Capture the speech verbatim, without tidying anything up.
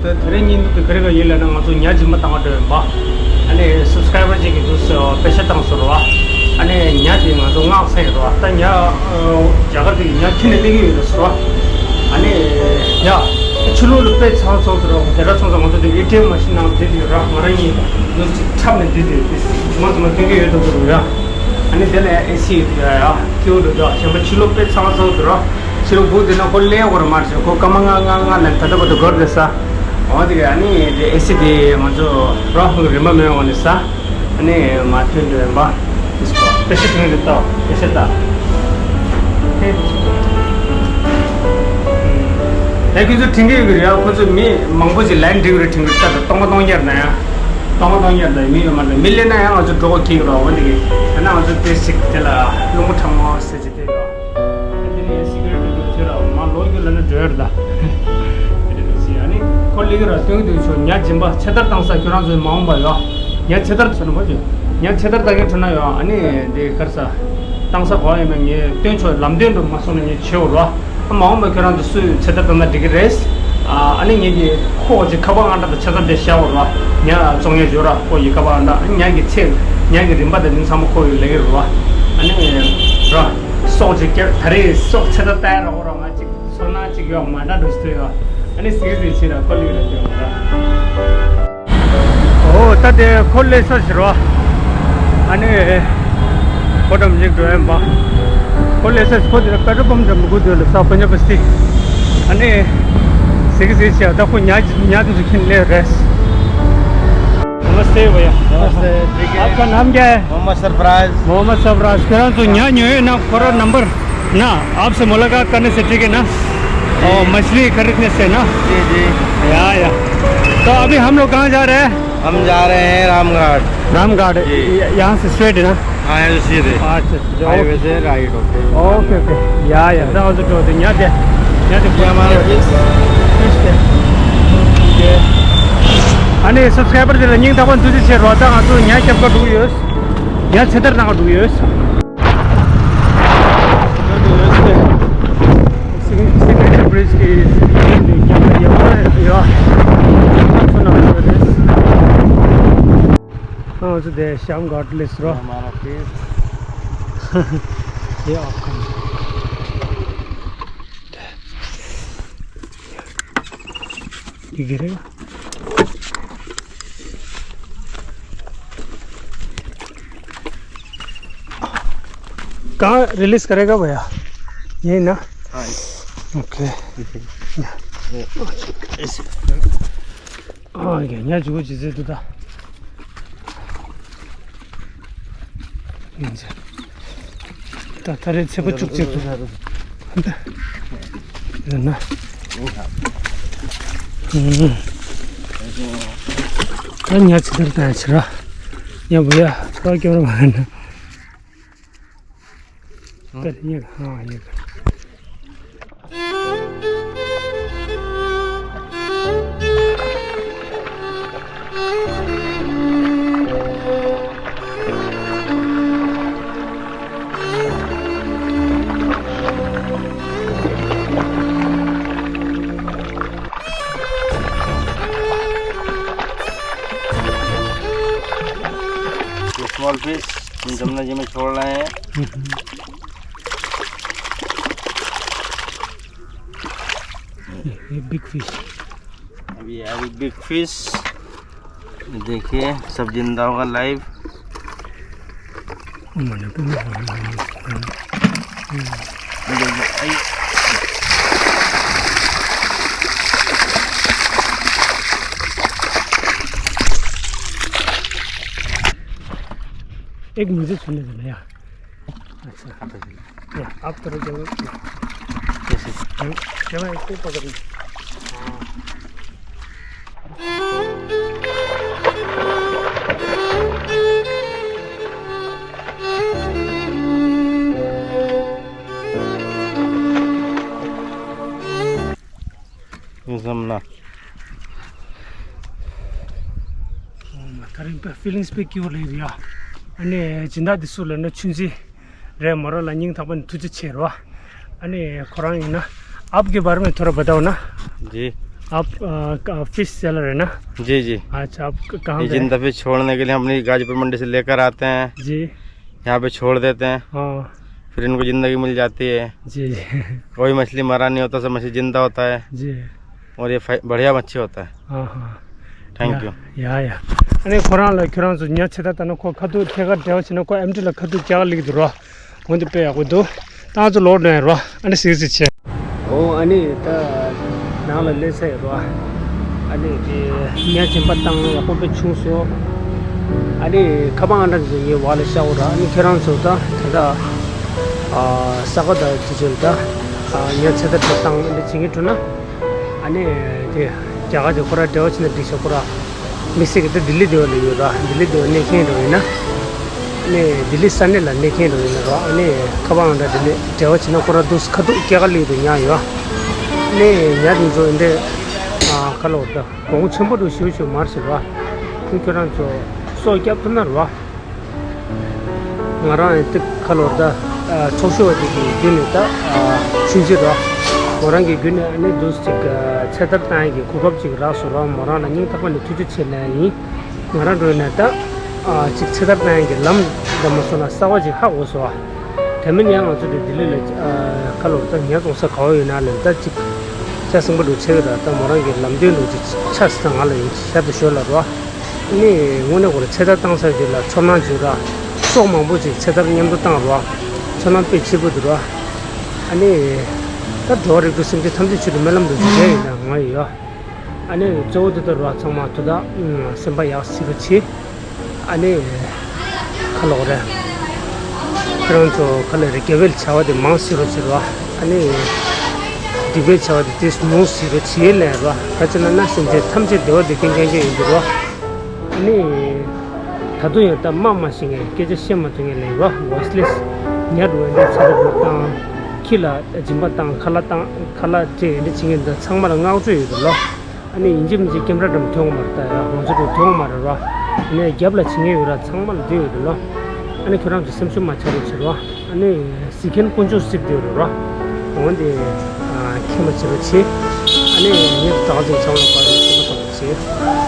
ད་རེས་ཉིན་དུ་ག་རེ་ག་ཡིན་ལབ་ན། ང་ཚོ་ཉ་སྦྱིན་པ་བཏང་བ་འགྲོ་ཡིན་པ། ཨ་ནི་སབ་སི་ཀ་རའི་བར་ཅིག་གིས་འདུག་སེ་པེ་ཤ་བཏང་སོང་རེད་བ། ཨ་ནི་ཉ་དེ་ང་ཚོ་མངགས་ཚར་ཡོད་རེད་བ། ད་ཉ་རྒྱ་གར་དེ་ཉ་ཁྱེར་ནས་སླེབས་ཀྱི་ཡོད་རེད་ཟེར་བ། ཨ་ནི་ཡ། ཕྱི་ལོགས་ལ་དཔེ་ཚང་ཚང་དུ་རེད་བ། དེ་འདྲ་སོང་ཙང་ང་ཚོ་དེ་ཨེ་ཊི་ཨེམ་མ་ཤིན་ནང་བསྡད་ཡོད་ར། ང་རང་གཉིས་འདུག་སེ་འཁྲབ་ནས་བསྡད་ཡོད་དེ། ཇི་མ་ཇི་མ་སྟོན་གྱི་ཡོད་དོ་དོ་རུ་ཡ། ཨ་ནི་དེ་ལ་ཨེ་སི་ཡོད་ཡ་ཡ། སྐྱིད་པོ་འདུག་ད་གཞན་པ་ཕྱི་ལོགས་དཔེ་ཚང་ཚང་དུ་ར། ཕྱི་ལོགས་སྒུག་བསྡད་ན་ཁོ་སླེབས་ཡོད་རེད་མ་རེད། ཁོ་སྐར་མ་ལྔ་ལྔ་ལྔ་ལ་ད་ལྟ་བར་དུ་འགོར་བསྡད་ས། འོ་དེ་ག་ཨ་ནི་དེ་ཨེ་སི་དེ་ང་ཚོ་ར་ཧུང་རིན་པ་མེད་འོང་ནས་ས། ཨ་ནི་མ་ཐོན་འགྲོ་ཡིན་པ། དེ་ཤི་ཐོན་རེད་ད། དེ་ཤི་ད། ཨེ་ཁོ་ཚོ་དྲན་གྱི་ཡོད་ཀྱི་རེད་ཡ། ཁོ་ཚོ་མི་མང་པོ་ཞིག་ལན་འགྲིག་རེད་དྲན་གྱི་རེད་ད། སྟོང་པ་སྟོང་ཉར་ན་ཡ། སྟོང་པ་སྟོང་ཉར་ན་མི་ཡོད་མ་རེད། མི་སླེབས་ན་ཡང་ང་ཚོ་འགྲོ་གི་ཡོད་ར། འོ་འདི་གི་ཡང་ན་ང་ཚོ་དེ་ཞིག་དེ་ལ་རླུང་བུ་གྲང་མོ་ཟེར་གྱི་དེ་ར། དེ་ནས་སི་ཀི་རེ་ཊི་འདུག་ཁྱོད་ར་མ་ལོག་རྒྱུ་ལབ་ན་འགྲོ་ཡ་རེད་ད། དེ་འདྲ་འདུག་ཟེར། ཨ་ནི་ཁོ་ལི་གི་ར་སྟོན་གྱི་འདུག་ཆོག་ཉ་སྦྱིན་པ་ཆེ་ལྟར་བཏང་ས། ཁྱོད་རང་ཚོའི་མ་འོངས་པ་ཡོད། ཉ་ཆེ་ལྟར་ཟེར་ན་མ་བྱོས། ཉ་ཆེ་ལྟར་ལྟ་མཁན་ཁྲོད་ན་ཡོད། ཨ་ནི་དེ་གར་ས་བཏང་ས་གོ་ཡོད་མེད་ངས་སྟོན་ཆོག་ལམ་སྟོན་འགྲོ་མ་སོང་ན་ངས་བྱེད་འོར་བ། ཨ་མ་འོངས་པ་ཁྱོད་རང་ཚོ་སུས་ཆེ་ལྟར་བཏང་ན་འགྲིག་གི་རེད། ཨ་ནི་ངས་ཀྱི་ཁོ་ཅིག་ཁ་པར་ཨང་གྲངས་དང་ཆེ་ལྟར་དེ་བཞག་འོར་བ། ཉ་བཙོང་ཡ་འཇོར་ར་ཁོ་ཡི་ཁ་པར་ཨང་གྲངས། ཉ་གི་ཚེ་ཉ་གི་རིན་པ་དང་ནི་ཚང་མ་ཁོ་ཡི་ལེགས་ཀྱི་རེད་བ། ཨ་ནི་ར་སོག་ཅིག་སྐྱེར་ད་རེས་སོག་ཆེ་ལྟར་བཏང་ཡ་ར་ཁོ་ར་ང་ཅིག་ཚོར་སྣང་ཅིག་ཡོད་མ་འདྲ་འདུག་སྟེ་ཡོད། ཨ་ནི་ཟིག་ཟིག་བྱེད་ན་ཁོ་ལིག་རེད་དེ་མ་ར། ཨོ་ད་དེ་ཁོ་ལེ་ས་ཟེར་བ། ཨ་ནི་ཁོ་འགྲམ་ཅིག་འགྲོ་ཡིན་པ། ཁོ་ལེ་ས་ཁོ་དེ་པེ་ཊོལ་པམ་འགྲམ་མི་དགོས་དུས་ལ་ས་ཕ་ཉ་པ་སི། ཨ་ནི་ཟིག་ཟིག་བྱེད་ད་ཁོ་ཉ་ཉ་དེ་ཚོ་ཁྱིན་ལེ་རེད། नमस्ते भैया। नमस्ते। ठीक है। आपका नाम क्या है? मोहम्मद सरफराज। मोहम्मद सरफराज। कह रहा हूँ, तो यहाँ न्यू है ना, करो नंबर ना, आपसे मुलाकात करने से, ठीक है ना? जी। और मछली खरीदने से ना। जी, जी। या, या। तो अभी हम लोग कहाँ जा रहे हैं? हम जा रहे हैं रामघाट। रामघाट। जी। य-, यहाँ से स्ट्रेट है ना? हाँ, यहाँ से सीधे। अच्छा, अच्छा, हाईवे ओके। से राइट होके। Okay, okay. या, या। ད་ང་ཚོ་འགྲོ་དེ་ཉ་དེ། ཉ་དེ། ये हमारा फिश। फिश དེ། ཨ་ནི་སབ་སི་ཀ་རའི་བར་དེ་ལ་སྙིང་ཐག་པ་ནས་ཐུགས་རྗེ་ཆེ་རོ། ད་ང་ཚོ་ཉ་རྒྱབ་ཁ་འགྲོ་གི་ཡོད། ཉ་ཚེ་ཐར་གནང་ག་འགྲོ་གི་ཡོད། སི་གི་ནེ་ཅར་བྷི་རིཇ་གི་ཡན་དུ་རྒྱབ་ལ་ཡོད་པ་ཡོད། ཚོ་ནང་ཡོད་རེད། ང་ཚོ་དེ་ཤམ་ག་ལེ་སི་རོ། ये आपका। ये गिरेगा। कहाँ रिलीज करेगा भैया? यही ना? हाँ। ओके। ऐसे। ཨ་ཡ་ཉ་ཇུ་གུ་ཇི་ཟེར་དུ་ད། ཡིན་ཟེར། ད་ད་རེས་ཚེ་པོ་བཅུ་གཅིག་ཏུ། ཡོད་ན། ད་ཉ་ཚེ་ཐར་ད་ཡ་ཕྱིར་ར། ཉ་བུ་ཡ་ཕ་སྐྱོར་མ་ན། कर, ये, हाँ, ये कर। ये स्मॉल फिश हम जमुना जी में छोड़ रहे हैं। ये, ये बिग फिश। अभी, अभी बिग फिश। ये देखिए, सब जिंदा होगा लाइव। एक मुझे सुनने देना यार। अच्छा। आप तो चलो। कैसे? हम्म, चलो, इसको पकड़ लो। हाँ। ཨོ་མ། ད་རིང་པའི་ཕི་ལིང་སི་དཔེ་སྐྱིད་པོ་ལེན་རེད་ཡ། ཨ་ནི་སྦྱིན་བདག་འདི་སུ་ལབ་ན་ཆུན་ཙི་རེད་མོ་ར། ལ་སྙིང་ཐག་པ་ནས་ཐུགས་རྗེ་ཆེ་རོ། ཨ་ནི་ཁོ་རང་ཡིན་ན་आपके बारे में थोड़ा बताओ ना। जी। आप, अ, क-, फिश सेलर है ना? जी, जी। अच्छा, आप क-, कहाँ ये पे? जिंदा फिश छोड़ने के लिए हम अपनी गाजीपुर मंडी से लेकर आते हैं। जी। यहाँ पे छोड़ देते हैं। हाँ। फिर इनको जिंदगी मिल जाती है। जी, जी। कोई मछली मरा नहीं होता, सब मछली जिंदा होता है। जी। और ये फाइ-, बढ़िया मच्छी होता है। हाँ, हाँ। Thank you. या, या। अने खोरां ला, खोरां जो न्या छेदा तनो को खतु ठेका देव छिन को एमटी ला खतु क्या लिख दरो। འོན་ཏེ་དཔེ་ཡག་པོ་འདུག་ཏང་ཙུ་ལོག་འགྲོ་ཡ་རོ། ཨ་ནི་སིག་སི་ཆེ། ཨོ་ཨ་ནི་ད་ནང་ལ་སླེབས་ས་ཡོད་རོ། ཨ་ནི་དེ་ཉ་སྦྱིན་པ་བཏང་ཡག་པོ་དཔེ་བྱུང་སོང་། ཨ་ནི་ཁ་པང་ཨ་འདྲ་ཟེར་ངའི་བ་ལ་ཤ་འོ་ར། ཨ་ནི་ཁྱེད་རང་ཚོ་ད་ད་ད་ས་ག་ད་དེ་ཚོ་ད་ཉ་ཚེ་ད་ད་བཏང་ཨ་ནི་བྱེད་ངེས་འགྲོ་ན། ཨ་ནི་དེ་རྒྱ་གར་དེ་ཁོ་ར་འབྲེལ་བ་བྱས་ན་འགྲིག་ཤག་ཁོ་ར་མི་སེར་གི་དེ་ལྡི་ལི་སྡེ་བ་ལ་ཡོད་ར། ལྡི་ལི་སྡེ་བ་གནས་མཁན་འགྲོ་ཡིན་ན། ཨ་ནི་ལྡི་ལི་ས་གནས་ལ་གནས་མཁན་འགྲོ་ཡིན་ན་ར། ཨ་ནི་ཁ་པང་འདྲ་དེ་ལས་འབྲེལ་བ་བྱས་ན་ཁོ་ར་འདུག་ཁ་ཐུག་སྐྱེ་ཁ་ལི་དུ་ཉག་ཡོད། ཨ་ནི་ཉ་དེ་ཚོ་འདྲ་ཁ་ལོ་ད་གོང་ཆེན་པོ་འདུག་ཞུ་ཞུ་མར་ཞུ་ར། ཁྱོད་ཁྱོད་རང་ཚོ་སྲོག་སྐྱབས་ཐུབ་ན་ར། ང་རང་ཡང་ཏིག་ཁ་ལོར་ད་ཚོགས་ཞུགས་པ་དེ་གི་བརྒྱུད་ནས་ད་ཆུང་ཆེ་ར་མོ་རང་གི་བརྒྱུད་ནས་ཨ་ནི་འདུག་ཅིག་ཚེ་ཐར་བཏང་ཡས་ཀྱི་གོ་སྐབས་ཅིག་རག་སོང་ར། མོ་རང་ལ་སྙིང་ཐག་པ་ནས་ཐུགས་རྗེ་ཆེ་ལན་ཡིན། ང་རང་འགྲོ་ནས་ད་ཅིག་ཚེ་ཐར་བཏང་ཡས་ཀྱི་ལམ་འདྲ་མ་སོང་ན་གསར་བ་ཅིག་ཧ་གོ་སོང་བ། དེ་མིན་ཡང་ང་ཚོ་དེ་ལྡི་ལི་ལ་ཁ་ལོར་ད་ཉ་བཙོང་ས་ག་བ་ཡོད་ན་ལ་ད་ཅིག་ཅ་སེང་པ་འགྲོ་ཆེ་གི་ར། ད་མོ་རང་གི་ལམ་སྟོན་འགྲོ་ཅིག་ཆ་ས་ང་ལ་ཡིན་ཤ་ད་ཞོར་ལ་ར། ནི་དངོས་གནས་ཁོ་ར་ཚེ་ཐར་བཏང་ས་དེ་ལ་ཚོར་སྣང་བྱུང་ར། སྲོག་མང་པོ་ཅིག་ཚེ་ཐར་མཉམ་དུ་བཏང་ར། ཚོར་སྣང་དཔེ་ཆེ་པོ་འདུག་ར། ཨ་ནི་ད་འགྲོ་བ་རིགས་དྲུག་སེམས་ཅན་ཐམས་ཅད་ཆེད་དུ་སྨོན་ལམ་འདུག་ཅིག་རྒྱག་ཡིན་ན་ང་ཡོད། ཨ་ནི་གཙོ་བོ་དེ་ལྟར་ར་ཚང་མ་དུ་ད་སེམས་པ་ཡག་སི་རུ་ཆེ། ཨ་ནི་ཁ་ལོག་རེད། ཁྱེད་རང་ཚོ་ཁ་ལས་རེ་དགེ་བའི་བྱ་བ་དེ་མང་སི་རུ་ཆེ་ར། ཨ་ནི་སྡིག་པའི་བྱ་བ་དེ་དེ་མང་སི་རུ་ཆེ་ལས་ར། ག་ཅི་ན་ན་སེམས་ཅན་ཐམས་ཅད་བདེ་བ་བདེ་སྐྱོང་མཁན་མཁན་ཡིན་གྱི་ར། ཨ་ནི་ད་དུང་ཡང་ད་མ་མ་ཤི་ངས་སྐད་ཆ་བཤད་མ་ཐུབ་ངས་ལས་ར། ཝོ་ཡིས་ལེ་སི་ཉར་འགྲོ་བའི་འདྲ་ཚ་རུ་བཏང་། ཁྱི་ལ་སྦྱིན་པ་བཏང་། ཁ་ལག་བཏང་། ཁ་ལག་སྤྲད་འདི་བྱེད་མཁན་འདི་ཚང་མ་ལ་བསྔགས་བརྗོད་ཡོད་དོ་ལོ། ཨ་ནི་ཡིན་གཅིག་མིན་གཅིག་ཀེམ་ར་འགྲམ་ཐོན་འོང་མ་རེད། ད་ཡ་ང་ཚོ་འགྲམ་ཐོན་འོང་མ་རེད་རོ། ཨ་ནི་རྒྱབ་ལ་བྱེད་མཁན་ཡོད་ར། ཚང་མ་ལ་འདི་ཡོད་དོ་ལོ། ཨ་ནི་ཁྱོད་རང་ཚོ་སེམས་ཤུགས་མ་ཆག་རོགས་བྱེད་རོ། ཨ་ནི་གཟིགས་མཁན་དཀོན་མཆོག་གཟིགས་བསྡད་ཡོད་རེད་རོ། འོན་ཏེ་ཁྱེད་མ་བྱེད་རོགས་བྱེད། ཨ་ནི་ངས་ད་ག་ཚོད་ཚང་མ་ལ་བཀའ་དྲིན་ཆེ་བ་བསམ་པ་བྱེད།